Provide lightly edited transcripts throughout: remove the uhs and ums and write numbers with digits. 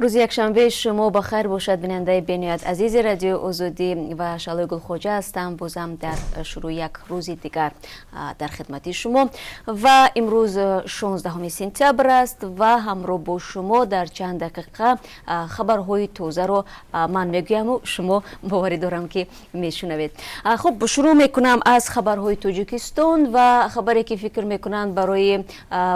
Рӯзи якшанбе шумо ба хайр бошад, бинандаи бениҳоят азизи Радиои Озодӣ, ва Шаҳлои Гулхоҷа ҳастам. Бозам дар шурӯи як рӯзи дигар дар хидмати шумо, ва имрӯз 16 сентябр аст, ва ҳамроҳ бо шумо дар чанд дақиқа хабарҳои тозаро ман мегӯяму шумо, боварӣ дорам, ки мешунавед. Хуб, шурӯъ мекунам аз хабарҳои Тоҷикистон, ва хабаре ки фикр мекунанд, барои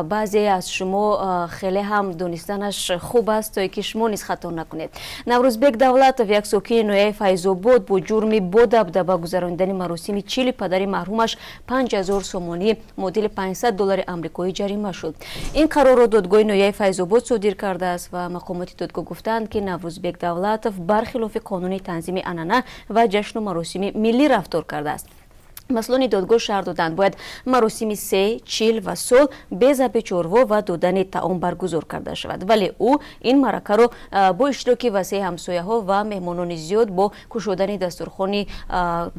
баъзе аз шумо хеле ҳам донистанаш хуб аст, то ки шумо низ хато накунед. Наврӯзбек Давлатов, як сокини ноҳияи Файзобод, бо ҷурми бо дабдаба гузаронидани маросими чили падари марҳумаш 5000 сомонӣ, муодили 500 доллари амрикоӣ, ҷарима шуд. Ин қарорро додгоҳи ноҳияи Файзобод содир кардааст, ва мақомоти додгоҳ гуфтаанд, ки Наврӯзбек Давлатов бархилофи қонуни танзими анъана ва ҷашну маросими миллӣ рафтор кардааст. Масъулони додгоҳ шарҳ доданд, бояд маросими се, чил ва сол бе забҳи чорво ва додани таом баргузор карда шавад, вале ӯ ин маъракаро бо иштироки васеи ҳамсояҳо ва меҳмонони зиёд, бо кушодани дастурхони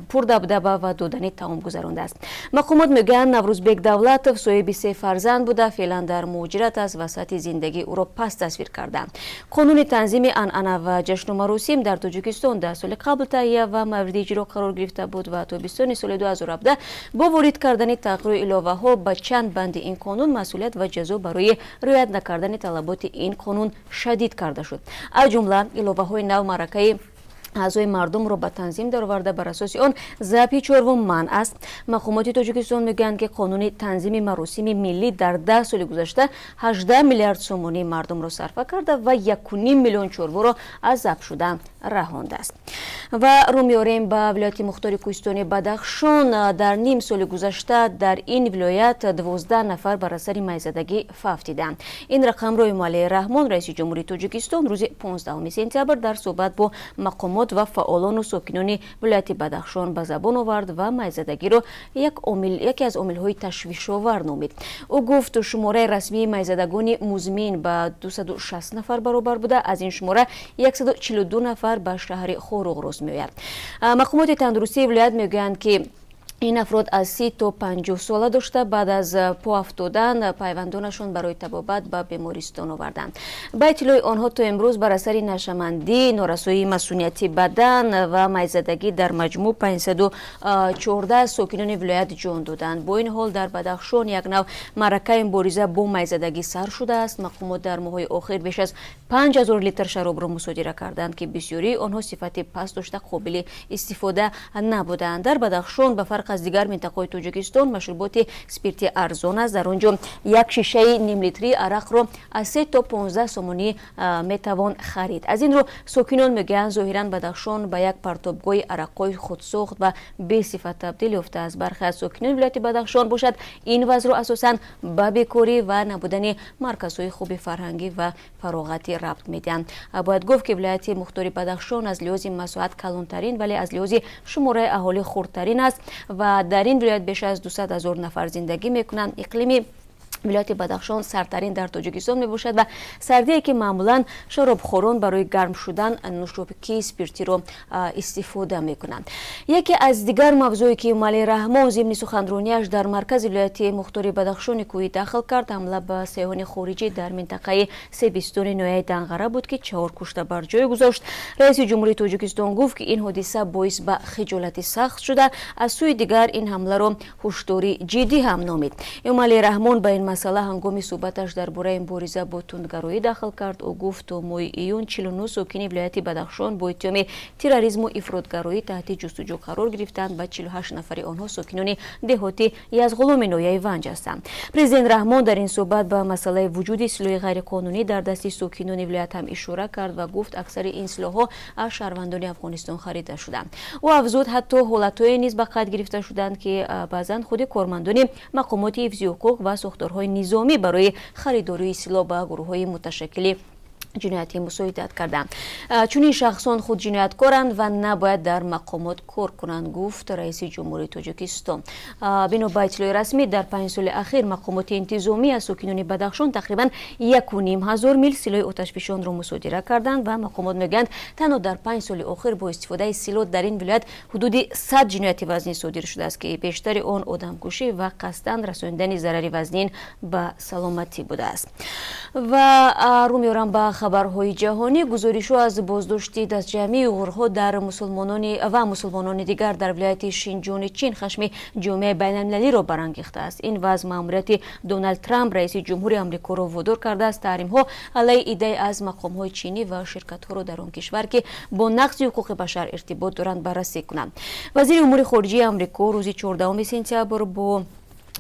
пурдабдаба ва додани таом гузарондааст. Мақомот мегӯянд, Наврӯзбек Давлатов соҳиби се фарзанд буда, феълан дар муҳоҷират аст ва сатҳи зиндагии ӯро паст тасвир кардаанд. Қонуни танзими анъана ва ҷашну маросим дар Тоҷикистон 10 соли қабл таҳия ва мавриди иҷро қарор гирифта буд, ва тобистони соли 2017 бо ворид кардани тағйиру иловаҳо ба чанд банди ин қонун масъулият ва ҷазо барои риоят накардани талаботи ин қонун шадид карда шуд. Аз ҷумла иловаҳои нав маъракаи аъзои мардумро ба танзим дароварда, бар асоси он забҳи чорво манъ аст. Мақомоти Тоҷикистон мегӯянд, ки қонуни танзими маросими миллӣ дар 10 соли гузашта 18 миллиард сомонии мардумро сарфа карда ва 1,5 миллион чорворо аз забҳ шудан раҳондааст. Ва рӯ меорем ба вилояти мухтори кӯҳистони Бадахшон. Дар ним соли гузашта дар ин вилоят 12 нафар бар асари майзадагӣ фавтиданд. Ин рақамро Эмомалӣ Раҳмон, раиси ҷумҳурии Тоҷикистон, рӯзи 15 сентябр дар суҳбат бо мақомот ва фаъолону сокинони вилояти Бадахшон ба забон овард ва майзадагиро яке аз омилҳои ташвишовар номид. Ӯ гуфт, шумораи расмии майзадагони музмин ба 260 нафар баробар буда, аз ин шумора 142 нафар ба шаҳри Хоруғ рост меояд. Мақомоти тандурустии вилоят мегӯянд, ки ин афрод аз 30 то 50 сола дошта, баъд аз поафтодан пайвандонашон барои табобат ба бемористон оварданд. Ба иттилои онҳо, то имрӯз бар асари нашамандӣ, норасоии масунияти бадан ва майзадагӣ дар маҷмӯъ 514 сокинони вилоят ҷон доданд. Бо ин ҳол, дар Бадахшон як нав маъракаи мубориза бо майзадагӣ сар шудааст. Мақомот дар моҳҳои охир беш аз 5000 литр шаробро мусодира карданд, ки бисёрии онҳо сифати паст дошта, қобили истифода набуданд. Дар Бадахшон, ба фарқ аз дигар минтақаҳои Тоҷикистон, машруботи спиртӣ арзон аст. Дар он ҷо як шишаи нимлитрии арақро аз 3 то 15 сомонӣ метавон харид. Аз ин рӯ сокинон мегӯянд, зоҳиран Бадахшон ба як партобгоҳи арақҳои худсохт ва бесифат табдил ёфтааст. Бархе аз сокинони вилояти Бадахшон бошад, ин вазъро асосан ба бекорӣ ва набудани марказҳои хуби фарҳангӣ ва фароғатӣ рабт медиҳанд. Бояд гуфт, ки вилояти мухтори Бадахшон аз лиҳози масоҳат калонтарин, вале аз лиҳози шумораи аҳолӣ хурдтарин аст, ва дар ин вилоят беш аз 200 ҳазор нафар зиндагӣ мекунанд. Иқлими вилояти Бадахшон сардтарин дар Тоҷикистон мебошад ва сардие, ки маъмулан шаробхӯрон барои гарм шудан нӯшокии спиртиро истифода мекунанд. Яке аз дигар мавзӯе, ки Эмомалӣ Раҳмон зимни суханронияш дар маркази вилояти мухтори Бадахшони кӯҳӣ дахл кард, ҳамла ба сайёҳони хориҷӣ дар минтақаи Себистони ноҳияи Данғара буд, ки чаҳор кушта бар ҷой гузошт. Раиси ҷумҳурии Тоҷикистон гуфт, ки ин ҳодиса боис ба хиҷолати сахт шуда, аз сӯи дигар ин ҳамларо ҳушдори ҷиддӣ ҳам номид. Эмомалӣ Раҳмон ба ин масъала ҳангоми суҳбаташ дар бораи мубориза бо тундгароӣ дахл кард. Ӯ гуфт, то моҳи июн 49 сокини вилояти Бадахшон бо иттиҳоми терроризму ифротгароӣ таҳти ҷустуҷӯ қарор гирифтанд ва 48 нафари онҳо сокинони деҳоти Язғуломи ноҳияи Ванҷ ҳастанд. Президент Раҳмон дар ин суҳбат ба масъалаи вуҷуди силоҳи ғайриқонунӣ дар дасти сокинони вилоят ҳам ишора кард ва гуфт, аксари ин силоҳҳо аз шаҳрвандони Афғонистон харида шуданд. Ӯ афзуд, ҳатто ҳолатҳое низ ба қайд гирифта шуданд, ки баъзан худи кормандони мақомоти ҳифзи ҳуқуқ ва сохторҳои низомӣ барои харидории силоҳ ба гурӯҳҳои муташаккили ҷиноятӣ мусоидат карданд. Чунин шахсон худ ҷинояткоранд ва набояд дар мақомот кор кунанд, гуфт раиси ҷумҳурии Тоҷикистон. Бино ба иттилои расмӣ, дар 5 соли ахир мақомоти интизомӣ аз сокинони Бадахшон тақрибан 1,5 ҳазор мил силоҳи оташфишонро мусодира карданд, ва мақомот мегӯянд, танҳо дар 5 соли охир бо истифодаи силоҳ дар ин вилоят ҳудуди 100 ҷинояти вазнин содир шудааст, ки бештари он одамкушӣ ва қасдан расонидани зарари вазнин ба саломатӣ будааст. Ва рӯ меорам ба Хабарҳои ҷаҳонӣ, гузоришҳо аз боздошти дастҷамъии уйғурҳо дар мусулмонони ва мусулмонони дигар дар вилояти Шинҷони Чин хашми ҷомеаи байналмилалиро барангехтааст. Ин вазъ маъмурияти Доналд Трамп, раиси ҷумҳури Амрикоро водор кардааст таҳримҳо алайҳи иддае аз мақомҳои чинӣ ва ширкатҳоро дар он кишвар, ки бо нақзи ҳуқуқи башар иртибот доранд, баррасӣ кунанд. Вазири умури хориҷии Амрико рӯзи 14 сентябр бо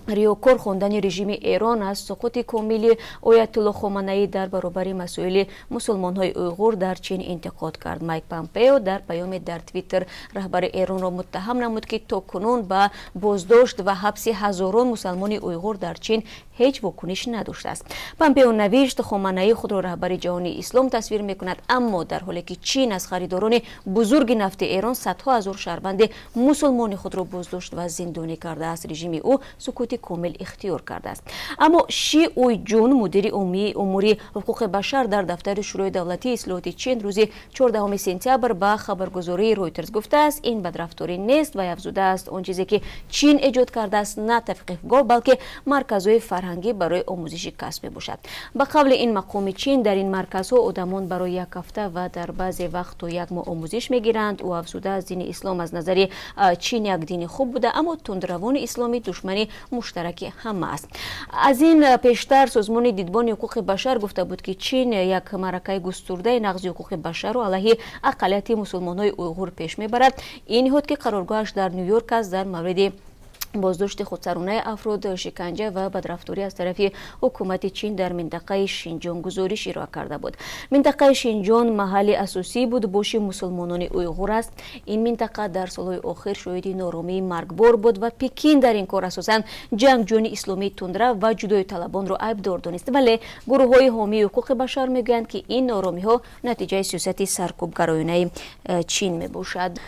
риёкор хондани режими Эрон аз суқути комили Оятулло Хоманаӣ дар баробари масоили мусулмонҳои уйғур дар Чин интиқод кард. Майк Помпео дар паёме дар Твиттер раҳбари Эронро муттаҳам намуд, ки то кунун ба боздошт ва ҳабси ҳазорон мусалмони уйғур дар Чин ҳеҷ вокуниш надоштааст. Помпео навишт: «Хоманаӣ худро раҳбари ҷаҳони ислом тасвир мекунад, аммо дар ҳоле ки Чин аз харидорони бузурги нафти Эрон садҳо ҳазор шаҳрванди мусулмони худро боздошт ва зиндонӣ кардааст, режими ӯ сукути комил ихтиёр кардааст». Аммо Ши Уйҷун, мудири умумии умури ҳуқуқи башар дар дафтари Шӯрои давлатии ислоҳоти Чин, рӯзи 14 сентябр ба хабаргузории Ройтерс гуфтааст, ин бадрафторӣ нест ва афзудааст, он чизе ки Чин эҷод кардааст, на тавқифгоҳ, балки марказҳои фарҳангӣ барои омӯзиши касб мебошад. Ба қавли ин мақоми Чин, дар ин марказҳо одамон барои як ҳафта ва дар баъзе вақт то як моҳ омӯзиш мегиранд. Ӯ афзудааст, дини ислом аз назари Чин як дини хуб буда, аммо тундравони исломӣ душмани муштараки ҳама аст. Аз ин пештар созмони Дидбони ҳуқуқи башар гуфта буд, ки Чин як маъракаи густурдаи нақзи ҳуқуқи башарро алайҳи ақаллияти мусулмонҳои уйғур пеш мебарад. Ин ниҳод, ки қароргоҳаш дар Ню-Йорк аст, дар мавриди боздошти худсаронаи афрод, шиканҷа ва бадрафторӣ аз тарафи ҳукумати Чин дар минтақаи Шинҷон гузориш ироа карда буд. Минтақаи Шинҷон маҳалли асосии будубоши мусулмонони уйғур аст. Ин минтақа дар солҳои охир шоҳиди нооромии маргбор буд ва Пекин дар ин кор асосан ҷангҷӯёни исломии тундрав ва ҷудоиталабонро айбдор донист. Вале гурӯҳҳои ҳомии ҳуқуқи башар мегӯянд, ки ин нооромиҳо натиҷаи сиёсати саркӯбгароёнаи Чин мебошад.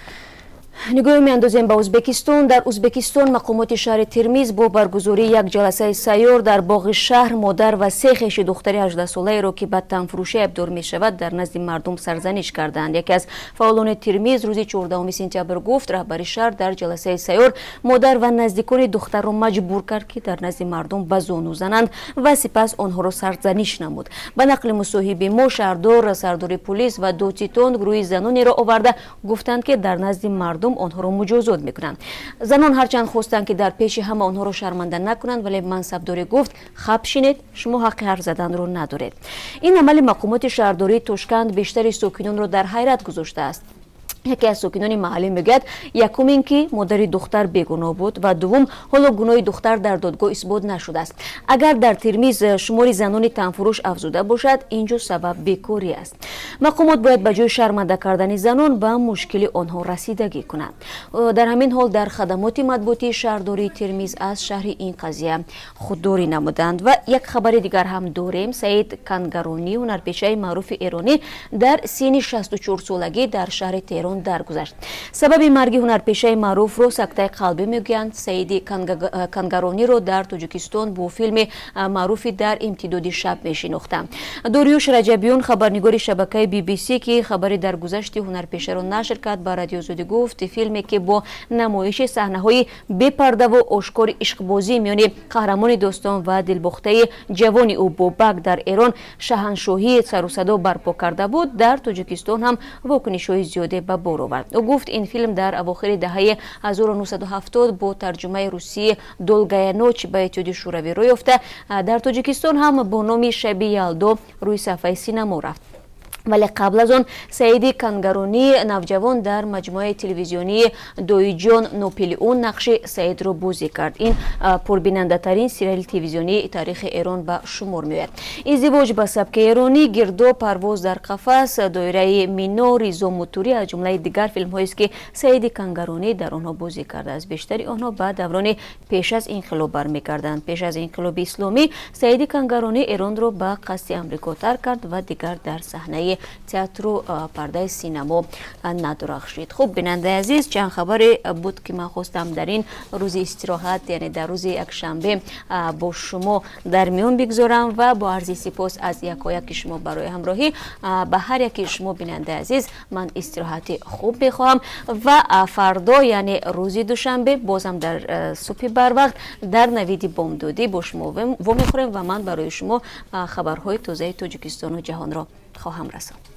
Нигоҳ меандозем ба Ӯзбекистон. Дар Ӯзбекистон мақомоти шаҳри Термиз бо баргузории як ҷаласаи сайёр дар боғи шаҳр модар ва се хеши духтари 18-солаеро, ки ба танфурӯшӣ айбдор мешавад, дар назди мардум сарзаниш карданд. Яке аз фаъолони Термиз рӯзи 14 сентябр гуфт, раҳбари шаҳр дар ҷаласаи сайёр модар ва наздикони духтарро маҷбур кард, ки дар назди мардум ба зону зананд ва сипас онҳоро сарзаниш намуд. Ба нақли мусоҳиби мо, шаҳрдор, сардори пулис ва додситон гурӯҳи занонеро оварда гуфтанд, ки дар назди мардум онҳоро муҷозот мекунанд. Занон ҳарчанд хостанд, ки дар пеши ҳама онҳоро шарманда накунанд, вале мансабдорӣ гуфт: «Хап шинед, шумо ҳаққи ҳарф заданро надоред». Ин амали мақомоти шаҳрдории Тошканд бештари сокинонро дар ҳайрат гузоштааст. Яке аз сокинони маҳаллӣ мегӯяд, якум ин ки модари духтар бегуноҳ буд ва дуввум, ҳоло гуноҳи духтар дар додгоҳ исбот нашудааст. Агар дар Термиз шумори занони танфурӯш афзуда бошад, ин ҷо сабаб бекорӣ аст. Мақомот бояд ба ҷои шарманда кардани занон ба мушкили онҳо расидагӣ кунанд. Дар ҳамин ҳол дар хадамоти матбуотии шаҳрдории Термиз аз шарҳи ин қазия худдорӣ намуданд. Ва як хабари дигар ҳам дорем. Саид Кангаронӣ, ҳунарпешаи маъруфи эронӣ, дар синни 64 солагӣ дар шаҳри Теҳрон даргузашт. Сабаби марги ҳунарпешаи маъруфро сактаи қалбӣ мегӯянд. Саиди Кангарониро дар Тоҷикистон бо филми маъруфи «Дар имтидоди шаб» мешинохтанд. Дориюш Раҷабиён, хабарнигори шабакаи BBC, ки хабари даргузашти ҳунарпешаро нашр кард, ба Радиои Озодӣ гуфт, филме, ки бо намоиши саҳнаҳои бепардаву ошкори ишқбозӣ миёни қаҳрамони достон ва дилбохтаи ҷавони ӯ Бобак дар Эрон шаҳаншоҳии сарусадо барпо карда буд, дар Тоҷикистон ҳам вокунишҳои зиёде ба бор овард. Ӯ гуфт, ин филм дар авохири даҳаи 1970 бо тарҷумаи русии «Долгая ночь» ба Иттиҳоди Шӯравӣ рӯй ёфта, дар Тоҷикистон ҳам бо номи «Шаби Ялдо» рӯи сафҳаи синамо рафт. Вале қабл аз он Саиди Кангаронии навҷавон дар маҷмӯаи телевизионии «Доиҷон Нопелеон» нақши Саидро бозӣ кард. Ин пурбинандатарин сериали телевизионии таърихи Эрон ба шумор меояд. «Издивоҷ ба сабки эронӣ», «Гирдоб», «Парвоз дар қафас», «Доираи Мино», «Ризо Мутурӣ» аз ҷумлаи дигар филмҳоест, ки Саиди Кангаронӣ дар онҳо бозӣ кардааст. Бештари онҳо ба даврони пеш аз инқилоб бармегарданд. Пеш аз инқилоби исломӣ Саиди Кангаронӣ Эронро ба қасди Амрико тарк кард ва дигар дар саҳнаи театру пардаи синамо надурахшид. Хуб, бинандаи азиз, чанд хабаре буд, ки ман хостам дар ин рӯзи истироҳат, яъне дар рӯзи якшанбе, бо шумо дар миён бигзорам. Ва бо арзи сипос аз якояки шумо барои ҳамроҳӣ, ба ҳар яки шумо, бинандаи азиз, ман истироҳати хуб мехоҳам ва фардо, яъне рӯзи душанбе, бозам дар субҳи барвақт дар Навиди бомдодӣ бо шумо вомехӯрем ва ман барои шумо хабарҳои тозаи Тоҷикистону ҷаҳонро. Хоҳам расонд.